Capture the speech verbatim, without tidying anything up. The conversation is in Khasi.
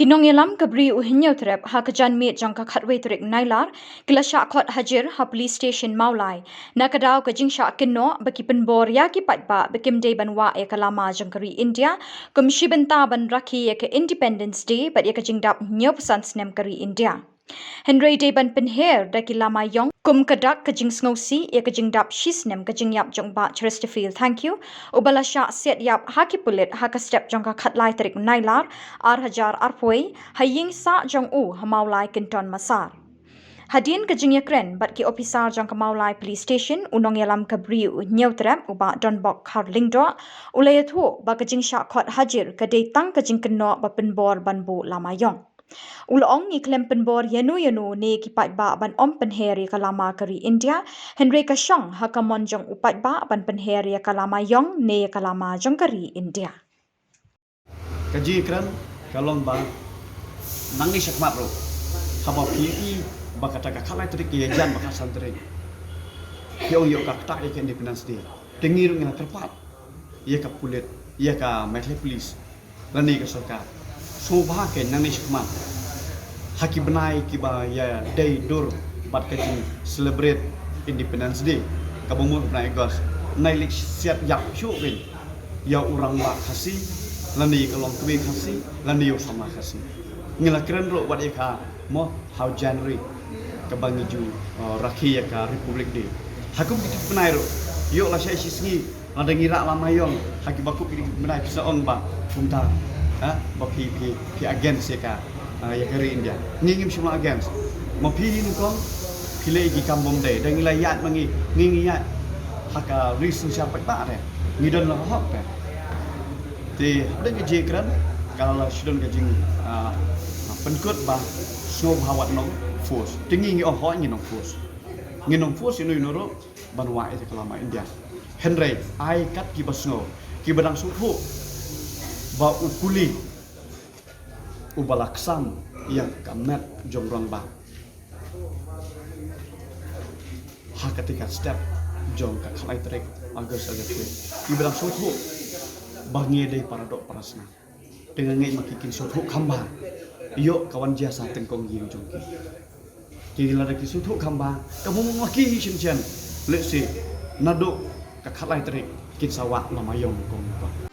Ki nongïalam ka Bri u Hynñiewtrep ha ka janmiet jong ka khatwei tarik Nailar ki la shah khot hajir ha Police Station Mawlai na ka daw ka jingshah kynnoh ba ki pynbor ïa ki paidbah ba kim dei ban wah ïa ka lama jong ka ri India kum shi bynta ban rakhe ïa ka Independence Day bad ïa ka jingdap hynñiewphew san snem ka ri India. Hynrei dei ban pynher da ki lama ïong kum ka dak ka jingsngewsih ïa ka jingdap shi snem ka jingïap jong Bah Chesterfield Thangkhiew, uba la shah siat ïap ha ki pulit ha ka step jong ka khatlai tarik Nailar, ar hajar arphew, ha ïing sah jong u ha Mawlai Kynton Massar. Hadien ka jingïakren bad ki ophisar jong ka Mawlai Police Station, u nongïalam ka Bri u Hynñiewtrep u Bah Donbok Kharlyngdoh, u la ïathuh ba ka jingshah khot hajir ka dei tang ka jingkynnoh ba pynbor ban buh lama ïong. U la ong, ngi khlem pynbor ïano ïano ne ki paidbah ban ym pynher ïa ka lama ka ri India, hynrei ka shong ha ka mon jong u paidbah ban pynher ïa ka lama ïong ne ïa ka lama jong ka ri India. Ka jingkren ka long ba nangne shakhmat ruh, haba phi ïohi ba kata ka khatlai tarik ka ïajan ba khatsan tarik, phi ong ïoh ka ktah ïa ka Independence Day. Te ngi ruh ngi la kyrpad ïa ka pulit, ïa ka Meghalaya Police lane ka sorkar. Sngewbha kein nangne shakhmat, ha ki bnai kiba ïadei dur bad ka jing celebrate Independence Day, kaba mut bnai August, nai leit siat ïap shuh kein ïa u rangbah Khasi lane ïa ka longkmie Khasi lane ïa u samla Khasi. Ngi la kren ruh wat ïa ka mo ha u January, kaba ngi ju, uh, rakhe ïa ka Republic Day. Ha kum ki bnai ruh, ïoh lashai shi sngi, lada ngi rah lama ïong ha kiba kup ki bnai, phi sa ong ba kumta, ha, ba phi, phi, phi against ïa ka, uh, ïa ka ri India. Ngi ngim shym la against. Ma phi hi nyngkong phi leh ïa ki kam bym dei, da ngi la ïaid ma ngi, ngi ngi ïaid ha ka ri synshar paidbah re, ngi don la ka hok re. Te hapdeng ka jingkren ka la shu don ka jing, ah, pynkut ba sngewbha wat nong force. Te ngi ngi ong hooid ngi nong force. Ngi nong force ïano ïano ruh ban wah ïa ka lama India. Hynrei ai kat kiba sngew, kiba dang sngewthuh ba u kuli uba la ksam ïa ka met jong rangbah ha kata ka step jong ka khatlai tarik August, August. Kiba dang sngewthuh ba ngi dei para doh para snam. Te nga ngeit ma ki kin sngewthuh kham bha ïoh ka wan jia sha tyngkong ïing jong ki. Ki lada ki sngewthuh kham bha, ka mut ma ki hi shen shen, let's say, naduh ka khatlai tarik kin sa wah lama ïong kong ba.